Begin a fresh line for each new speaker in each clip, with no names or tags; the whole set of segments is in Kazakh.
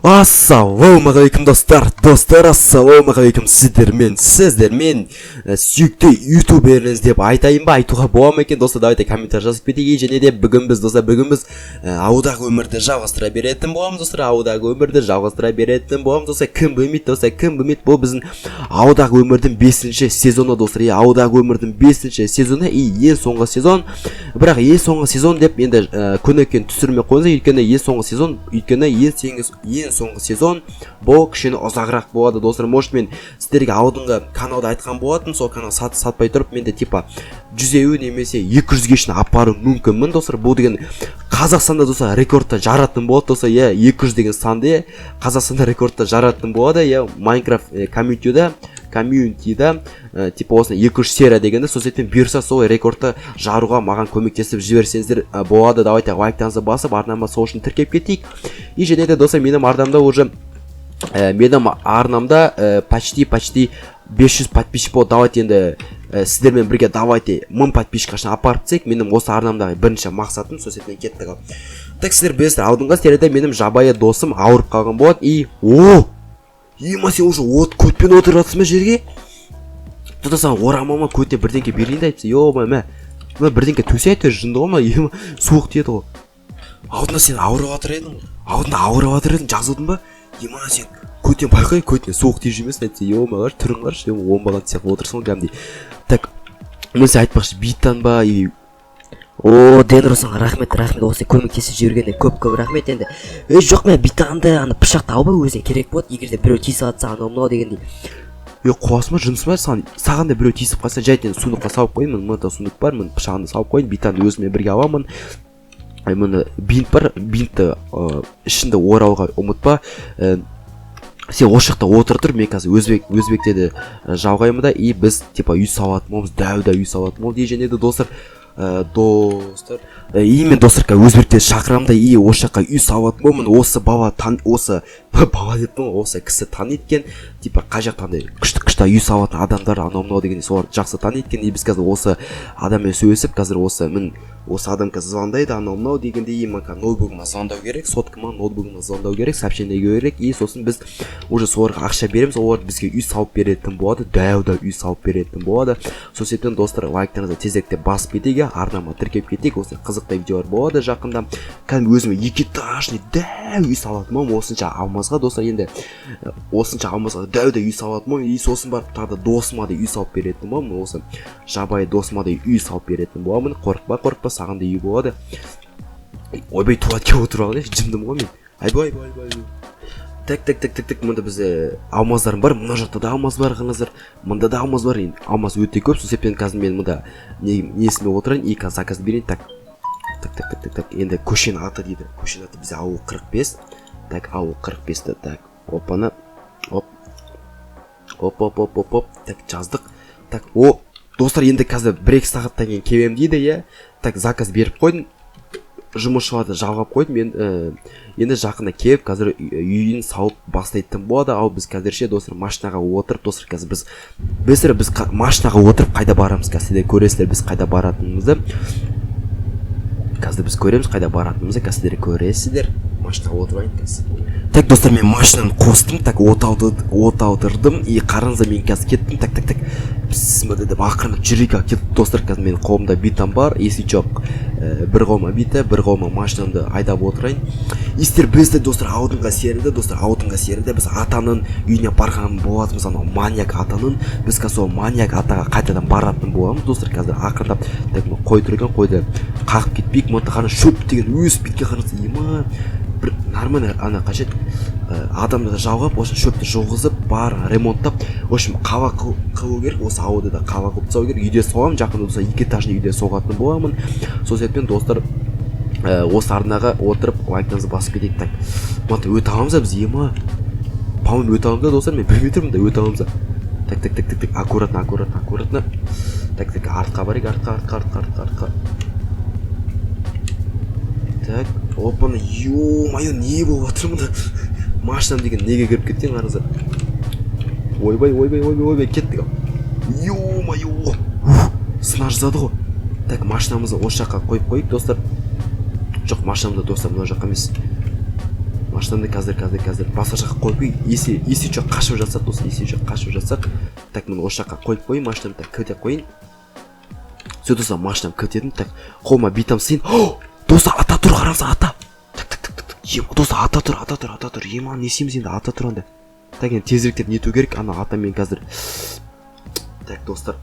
Ассалаумағалейкум, достар, достар, ассалаумағалейкум! Сіздермен сүйікті ютуберіңіз деп айтайын ба, айтуға бола ма екен, достар? Давайте комментарий жазып кетейік. Және де бүгін біз, достар, бүгін біз ауылдағы өмірді жалғастыра беретін боламыз, достар, ауылдағы өмірді жалғастыра беретін боламыз, достар. Кім білмейді, достар, кім білмейді, бұл біздің ауылдағы өмірдің бесінші сезоны, достар. Иә, ауылдағы өмірдің бесінші сезоны и ең соңғы сезон. Бірақ ең соңғы сезон деп енді күні түсірмей қойыңыздар, өйткені ең соңғы сезон, өйткені ең соңғы сезон бұл кішкене ұзағырақ болады, достар. Может, мен сіздерге алдыңғы каналда айтқан болатын, сол канал сатпай тұрып, менде типа 150 немесе 200-ге шейін апару мүмкінмін, достар. Бұл деген Қазақстанда, достар, рекордты жаратын болады, достар. Иә, 200 деген санды, иә, Қазақстанда рекордты жаратын болады, иә, Майнкрафт комьюнитида, типа осындай 200 серия дегенде. Сол себептен бұйырса, сол рекордты жаруға маған көмектесіп жіберсеңіздер болады. Давайте лайктарыңызды басып, арнама сол үшін тіркеліп кетейік. И және де, достар, менің арнамда уже менің арнамда почти 500 подписчик болды. Давайте енді сіздермен бірге, давайте 1000 подписчикқа шейін апарып тастайық, менің осы арнамдағы бірінші мақсатым. Сол себептен кеттік. Ал так, сіздер білесіздер, алдыңғы серияда менің жабайы досым ауырып қалған болады. И о ема, сен уже от көтпен отырып жатырсың ба жерге? Тоқта, саған орамал ма, көтіне бірдеңке берейін да, әйтпесе, е мә, мына бірдеңке төсе, әйтеуір. Жынды ғой мына, ема, суық тиеді ғой. Алдында сен ауырып жатыр едің ғой, алдында ауырып жатыр едің, жазылдың ба? Ема, сен көтен байқай, көтіне суық тиіп жүрмесін, әйтпесе. Е, қарашы, түрін қарашы, е, оңбаған сияқты отырсың ғой кәдімгідей. Так, мен сен айтпақшы, биттан ба или?
О, Денро, саған рахмет, рахмет, осы көмектесіп жібергеніне көп көп рахмет. Енді, е, жоқ, мен битанды, ана пышақты алып ал, өзіңе керек болады, егер де біреу тиісіп жатса, анау мынау дегендей.
Е, қуасың ба, жынсың ба? Саған да біреу тиісіп қалса, жай енді сундукқа салып қояйын. Міне, мында сундук бар, міне, пышағымды салып қояйын, битанды өзіме бірге аламын. Ай, міне, бинт бар, бинтті ішінде орауға ұмытпа. Сен осы жақта отыра тұр, мен қазір өзбекте де жалғаймын да, и біз типа үй салатын боламыз, дәу дәу үй салатын боламыз. И және де, достар, и мен, достар, қазір өзбектерді шақырамын да, и осы жаққа үй салатын боламын. Осы бала тан, осы бала деппін ғой, осы кісі таниды екен, типа қай жақта андай күшті күшті үй салатын адамдар, анау мынау деген, соларды жақсы таниды екен. И біз қазір осы адаммен сөйлесіп, қазір осы мін осы адам қазір звондайды, анау мынау дегенде. И маған ноутбугыма звондау керек, соткама, ноутбугыма звондау керек, сообщение керек. И сосын біз уже соларға ақша береміз, олар бізге үй салып беретін болады, дәу дәу үй салып беретін болады. Сол себептен, достар, лайктарыңызды тезірек басып кетейік, арнама тіркеліп кетейік. Осындай қызықты видеолар болады жақында. Кәдімгі өзіме екі этажный дәу үй салатын боламын осынша алмазға, достар. Енді осынша алмазға дәу дәу үй салатын боламын. И сосын барып тағы да досыма да үй салып беретін боламын, осы жабайы досыма да үй салып беретін боламын. Қорықпа, қорықпа, саған да үй болады. Ойбай, туалетке отырып алайыншы, жындымын ғой мен. Айбай, айбай, айбай, айбай. Так, так, так, так, так, мында бізде алмаздарым бар, мына жақта да алмаз бар, қараңыздар, мында да алмаз бар. Енді алмаз өте көп, сол себептен қазір мен мында не несіме отырайын и қазір заказ берейін. Так, так, так, так, так, так, енді көшенің аты дейді, көшенің аты бізде ауыл 45. Так, ауыл 45-ті, так, опана, оп, оп, оп, оп, оп, оп, так, жаздық. Так, о, достар, енді қазір 1-2 сағаттан кейін келемін дейді, иә. Так, заказ беріп қойдым, жұмысшыларды жалғап қойдым мен. Енді жақында келіп, қазір үйін салып бастайтын болады. Ал біз қазірше, достар, машинаға отырып, достар, қазір біз білесіздер, біз машинаға отырып қайда барамыз, қазір сіздер көресіздер біз қайда баратынымызды. Қазір біз көреміз қайда баратынымызды, қазір сіздер көресіздер. Машинаға отырып алайын қазір. Так, достар, мен машинаны қостым, так, от алдырдым. И қараңыздар, мен қазір кеттім. Так, так, так, бісміллә деп ақырындап жүрейік. Ал кеттік, достар. Қазір менің қолымда битам бар, если жоқ, бір қолыма бита, бір қолыма машинамды айдап отырайын. И сіздер білесіздер, достар, алдыңғы серияда, достар, алдыңғы серияда біз атаның үйіне барған болатынбыз, анау маньяк атаның. Біз қазір сол маньяк атаға қайтадан баратын боламыз, достар. Қазір ақырындап. Так, мына қой тұр екен, қойды қағып кетпейік. Мына қара, шөп деген өсіп кеткен, қараңыз, ема. Бір нормально ана қажет адамды жалғап, осы шөпті жұлғызып, барын ремонттап, в общем, қала қылу керек. Осы ауылды да қала қылып тастау керек. Үйде соғамын жақында, достар, екі этажный үйде соғатын боламын. Сол себептен, достар, осы арнаға отырып, лайктарыңызды басып кетейік. Так, мына өте аламыз ба біз, ема? По моему, өте аламыз да, достар, мен білмей тұрмын да, өте аламыз да. Так, так, так, так, так, аккуратно, аккуратно, аккуратно. Так, так, артқа барайық, артқа, артқа, артқа, артқа, артқа. Так, опана, ё-моё, не болып жатыр мында? Машинам деген неге кіріп кеткен, қараңыздар. Ойбай, ойбай, ойбай, ойбай, кеттік. Ал, ё-моё, сына жаздады ғой. Так, машинамызды осы жаққа қойып қояйық, достар. Жоқ, машинамды, достар, мына жаққа емес. Машинамды қазір басқа жаққа қойып қояйын. Если че қашып жатсақ, достар, если че қашып жатсақ. Так, міне, осы жаққа қойып қояйын машинамды. Так, кілтеп қояйын. Все, достар, машинамды кілтедім. Так, қолыма битам сыйын. Достар, ата тұр, қараңыздар, ата. Так, так, так, так, так. Достар, ата тұр, ата тұр, ата тұр. Ема, не істейміз енді, ата тұр анда. Так, енді тезіректеп нету керек ана атамен қазір. Так, достар,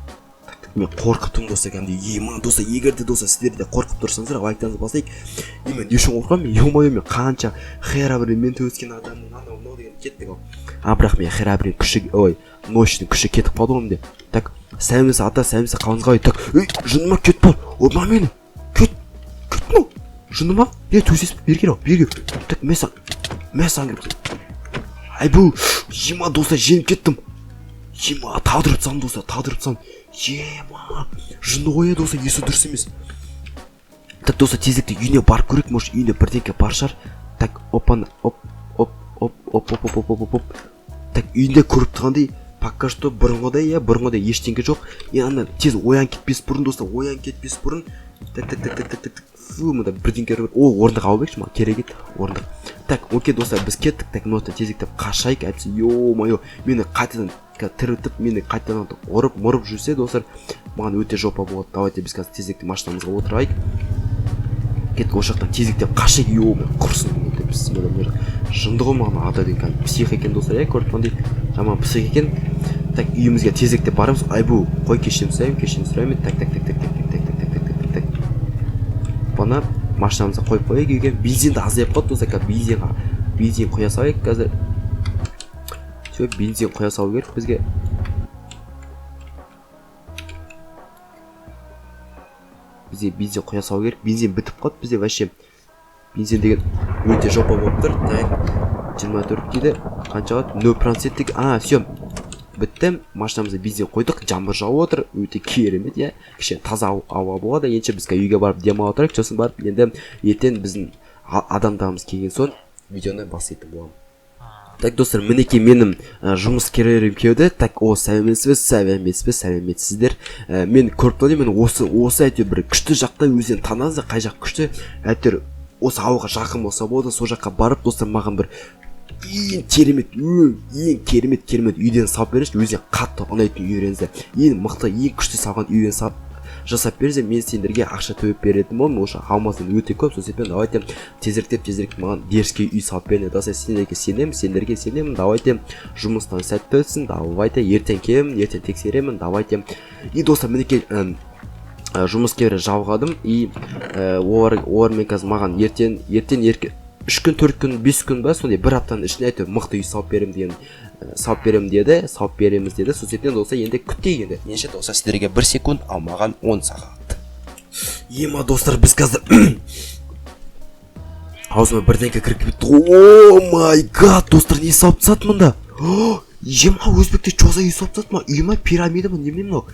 так, так, мен қорқып тұрмын, достар, кәдімгідей. Ема, достар, егер де, достар, сіздер де қорқып тұрсаңыздар, лайктарыңызды басайық. Е, мен не үшін қорқамын? Ё-моё, мен қанша Херобринмен төбелескен адаммын, анау мынау деген, кеттік ау. А бірақ мен Херобрин күші, ой, ночьтың күші кетіп қалды ғой менде. Так, сәлеметсіз, ата, сәлеметсіз, қалыңыз қалай? Так, ей, жынды ма, кет, бар, ұрма мені, кет, кет, мынау жынды ма? Е, төсесіп, бері кел, ау, бері кел. Так, мен саған, мен саған келіп, айбу, ема, достар, жеңіп кеттім. Ема, талдырып тастадым, достар, талдырып тастадым. Ема, жынды ғой, е, достар, есі дұрыс емес. Так, достар, тезірек үйіне барып көрейік, может, үйінде бірдеңке бар шығар. Так, опана, оп, оп, оп, оп, оп, оп, оп, оп, оп. Так, үйінде көріп тұрғандай, пока что бұрынғыдай, иә, бұрынғыдай ештеңе жоқ. Е, ана тез оянып кетпес бұрын, достар, оянып кетпес бұрын. Так, так, так, так, так, так, так, фу, мында бірдеңке бар. О, орындық алып алайықшы, маған керек еді орындық. Так, окей, достар, біз кеттік. Так, мына тезектеп қашайық, әйтпесе, ё-моё, мені қайтадан тірілтіп, мені қайтадан ұрып мұрып жүрсе, достар, маған өте жопа болады. Давайте біз қазір тезірек машинамызға отырайық, кеттік, осы жақтан тезектеп қашайық. Ё, құрсын деп, жынды ғой маған ата деген, кәдімгі псих екен, достар, иә, көріп тұрғандай, жаман псих екен. Так, үйімізге тезіректеп барамыз. Айбу, қой, кешірім сұраймын, кешірім сұраймын. Так, так, так, так, так, так, так, так, так, так, так, так, бұны машинамызға қойып қояйық үйге. Бензин де азайып қалды, достар, қазір бензинға бензин құя салайық қазір. Все, бензин құя салу керек бізге. Бізге бензин құя салу керек, бензин бітіп қалды бізде вообще. Бензин деген өте жопа болып тұр. Так, 24 дейді, қанша қалды? 0 проценттік. А, все, бітті, машинамызға бензин қойдық. Жаңбыр жауып отыр, өте керемет, иә, кішкене таза ауа болады. Ендеше біз үйге барып демала тұрайық, сосын барып енді ертең біздің адамдарымыз келген соң видеоны бастайтын боламын. Так, достар, мінекей, менің жұмыскерлерім келді. Так, о, сәлеметсіз бе, сәлеметсіз бе, сәлеметсіздер. Мен көріп тұрмын, мен осы әйтеуір бір күшті жақта, өздерің таныңыздар қай жақ күшті, әйтеуір осы ауылға жақын болса болды. Сол жаққа барып, достар, маған бір ең керемет, ең керемет үйден салып беріңізші, өзіне қатты ұнайтын үйлеріңізді, ең мықты, ең күшті салған үйден салып жасап берсе, мен сендерге ақша төлеп беретін боламын. Осы алмаздан өте көп, сол себептен давайте тезіректеп, тезірек маған дерзкий үй салып беріңдер. Достар, сендерге сенемін, сендерге сенемін. Давайте, жұмыстан сәтті өтсін. Давайте, ертең келемін, ертең тексеремін. Давайте. И, достар, мінекей, жұмыскер жалғадым. И олармен қазір маған ертең 3 күн, 4 күн, 5 күн ба, сондай бір аптаның ішінде әйтеуір мықты үй салып беремін деген, салып беремін деді, салып береміз деді. Сол себептен, достар, енді күтейік енді. Ендеше, достар, сіздерге 1 секунд, ал маған 10 сағат. Ема, достар, біз қазір, аузыма бірдеңке кіріп кетті. Oh my God, достар, не салып тастады мында? Ема, өзбекте че за үй салып тастады ма? Үй ма, пирамида ма, немене мынау?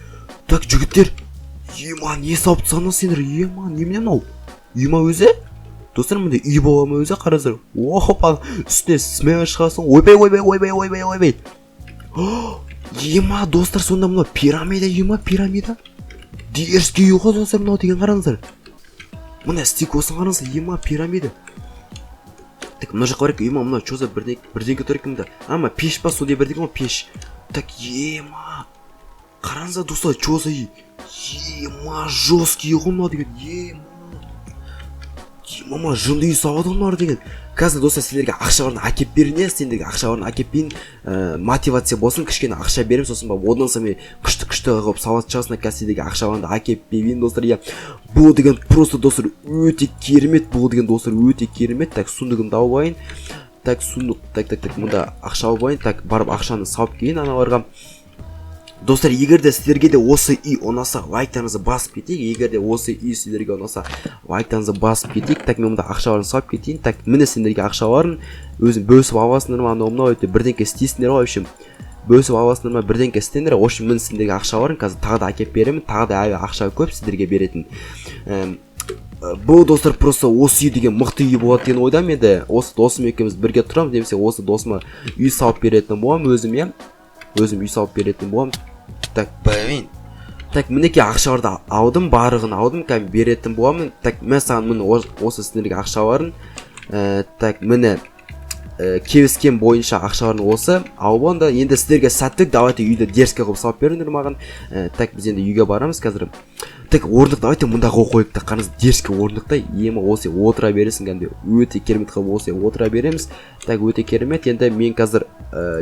Так, жігіттер, ема, не салып тастадыңдар сендер? Ема, немене мынау, үй ма өзі? Достар, мындай үй бола ма өзі? Қараңыздар, опа, үстіне смело шығасың. Ойбай, ойбай, ойбай, ойбай, ойбай, ема, достар, сонда мынау пирамида үй ма? Пирамида, дерзкий үй ғой, достар, мынау деген. Қараңыздар, мына стеклосын қараңыздар, ема, пирамида. Так, мына жаққа барайық. Ема, мынау че за бірдеңке тұр екен мында? А, ма, пеш па, сондай бірдеңе ғой, пеш. Так, ема, қараңыздар, достар, че за үй? Ема, жесткий үй ғой мынау деген. Ема, мама, жынды үй салады ғой мыналар деген. Қазір, достар, сендерге ақша әкеліп берейін, иә, сендерге ақша әкеліп берейін, мотивация болсын, кішкене ақша беремін, сосын барып одан соң мен күшті күшті қылып салатын шығарсыңдар. Қазір сендерге ақша әкеліп берейін, достар, иә. Бұл деген просто, достар, өте керемет, бұл деген, достар, өте керемет. Так, сундугымды алып алайын. Так, сундук, так, так, так, мында ақша алып алайын. Так, барып ақшаны салып келейін аналарға. Достар, егер де сіздерге де осы үй ұнаса, лайктарыңызды басып кетейік. Егер де осы үй сіздерге ұнаса, лайктарыңызды басып кетейік. Так, мен мұнда ақшаларын салып кетейін. Так, міне, сендерге ақшаларын, өзің бөлісіп аласыңдар ма, анау мынау өте бірдеңке істейсіңдер ғой, в общем, бөлісіп аласыңдар ма, бірдеңке істеңдер. В общем, міне, сендерге ақшаларын қазір тағы да әкеліп беремін, тағы да әлі ақша көп сіздерге беретін. Бұл, достар, просто осы үй деген мықты үй болады деген ойдамын. Енді осы досым екеуміз бірге тұрамыз немесе осы досыма үй салып беретін боламын өзім, иә, өзім үй салып беретін боламын. Так, блин, так, мінекей, ақшаларды алдым, барлығын алдым, кәдімгі беретін боламын. Так, мен саған, міне, осы сендерге ақшаларын. Так, міне. Келіскен бойынша ақшалардың осы ал онда енді сіздерге сәттілік. Давайте, үйді дерзкий қылып салып беріңдер маған. Так, біз енді үйге барамыз қазір. Так, орындық давайте мында қойып қояйық та. Қараңыз, дерзкий орындық та емі, осы отыра бересің кәдімгідей, өте керемет қылып осы отыра береміз. Так, өте керемет. Енді мен қазір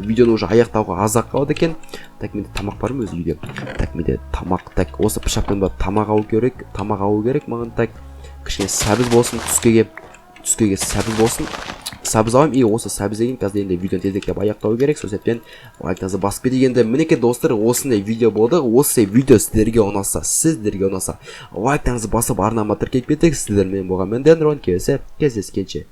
видеоны уже аяқтауға аз ақ қалды екен. Так, менде тамақ бар ма өзі үйде? Так, менде тамақ. Так, осы пышақпен барып тамақ алу керек, тамақ алу керек маған. Так, кішкене сәбіз болсын түскеге, сәбіз болсын, сәбіз аламын. И осы сәбізден кейін қазір енді видеоны тезірек аяқтау керек. Сол себептен лайктарыңызды басып кетейік. Енді, мінекей, достар, осындай видео болды. Осы видео сіздерге ұнаса, лайктарыңызды басып, арнама тіркеліп кетейік. Сіздермен болған мен, Денрон. Келесі кездескенше.